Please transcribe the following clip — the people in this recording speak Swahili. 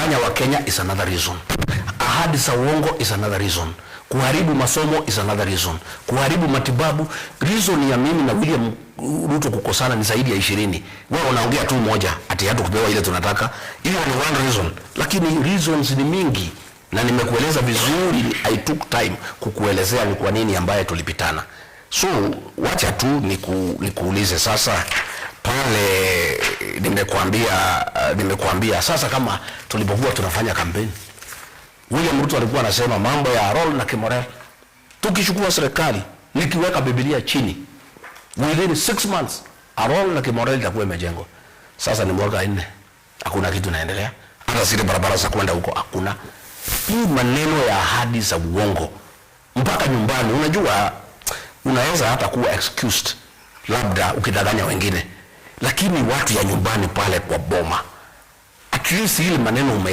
Kudanganya Wakenya is another reason. Ahadi za uongo is another reason. Kuharibu masomo is another reason. Kuharibu matibabu. Reason ya mimi na William Ruto kukosana ni zaidi ya 20. Wewe unaongea tu moja, ati hatukupewa ile tunataka. Hiyo ni one reason, lakini reasons ni mingi na nimekueleza vizuri. I took time kukuelezea ni kwa nini ambaye tulipitana. So wacha tu nikuulize sasa pale, nimekuambia sasa, kama tulipokuwa tunafanya kampeni, William Ruto alikuwa anasema mambo ya Arror na Kimorel, tukichukua serikali, nikiweka Biblia chini, within 6 months Arror na Kimorel itakuwa imejengwa. Sasa ni mwaka 4, hakuna kitu inaendelea, hata zile barabara za kwenda huko hakuna. Hii maneno ya ahadi za uongo mpaka nyumbani, unajua unaweza hata kuwa excused labda ukidanganya wengine, lakini watu ya nyumbani pale kwa boma, at least ile maneno ume